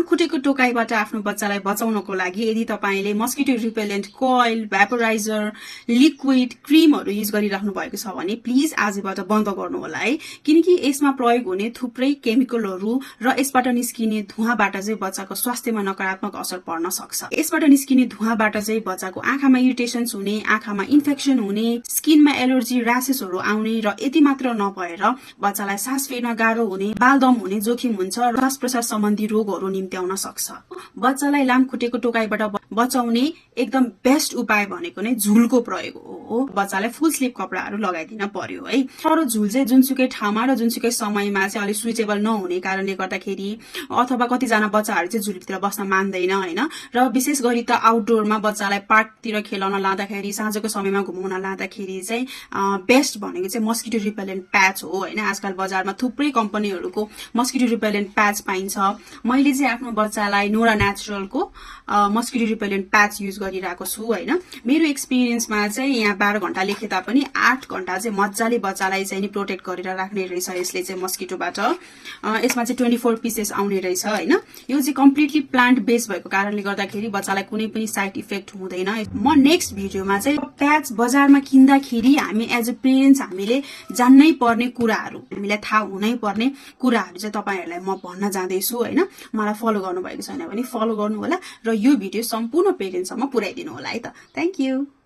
लामखुट्टेको टोकाइबाट आफ्नो बच्चालाई बचाउनको लागि यदि तपाईले मस्किटो रिपेलेन्ट कोइल, भ्यापोराइजर, लिक्विड, क्रीमहरु युज गरिराख्नु भएको छ भने प्लिज आजबाट बन्द गर्नु होला है, किनकि यसमा प्रयोग हुने थुप्रै केमिकलहरु र यसबाट निस्किने धुवाँबाट चाहिँ बच्चाको स्वास्थ्यमा नकारात्मक असर पर्न सक्छ। यसबाट निस्किने धुवाँबाट चाहिँ बच्चाको आँखामा इरिटेशन्स हुने, आँखामा इन्फेक्सन हुने, स्किनमा एलर्जी, र्यासेसहरु आउने र यति मात्र नभएर बच्चालाई सास फेर्न गाह्रो हुने, बालदम हुने जोखिम हुन्छ र श्वास प्रश्वास सम्बन्धी रोगहरु निम्त्याउन सक्छ। बच्चालाई लामखुट्टेको टोकाइबाट बचाउने एकदम बेस्ट उपाय भनेको नै झुलको प्रयोग हो। बच्चालाई फुल स्लिभ कपडाहरु लगाइदिन पर्यो है। तर झुल चाहिँ जुनसुकै ठाउँमा र जुनसुकै समयमा चाहिँ अलि सुइटेबल नहुने कारणले गर्दाखेरि अथवा कतिजना बच्चाहरु चाहिँ झुलभित्र बस्न मान्दैन हैन, र विशेष गरी त आउटडोरमा बच्चालाई पार्कतिर खेलाउन लाँदाखेरि, साँझको समयमा घुमाउन लाँदाखेरि चाहिँ बेस्ट भनेको चाहिँ मस्किटो रिपेलेन्ट प्याच हो हैन। आजकल बजारमा थुप्रै कम्पनीहरुको मस्किटो रिपेलेन्ट प्याच पाइन्छ। मैले चाहिँ आफ्नो बच्चालाई नोरा नेचुरलको मस्किटो रिपेलेन्ट प्याच युज गरिरहेको छु हैन। मेरो एक्सपिरियन्समा चाहिँ यहाँ 12 घण्टा लेखे तापनि 8 घण्टा चाहिँ मज्जाले बच्चालाई चाहिँ नि प्रोटेक्ट गरेर राख्ने रहेछ यसले चाहिँ मस्किटोबाट। यसमा चाहिँ 24 पीसेस आउने रहेछ हैन। यो चाहिँ कम्प्लिटली प्लान्ट बेस्ड भएको कारणले गर्दाखेरि बच्चालाई कुनै पनि साइड इफेक्ट हुँदैन। म नेक्स्ट भिडियोमा चाहिँ प्याच बजारमा किन्दाखेरि हामी एज अ पेरेन्ट्स हामीले जान्नै पर्ने कुराहरु, हामीलाई थाहा हुनै पर्ने कुराहरु चाहिँ तपाईहरुलाई म भन्न जाँदैछु हैन। मलाई फलो गर्नु भएको छैन भने फलो गर्नु होला र यो भिडियो सम्पूर्ण पेरेन्ट्ससम्म पुर्याइदिनु होला है त। Thank you.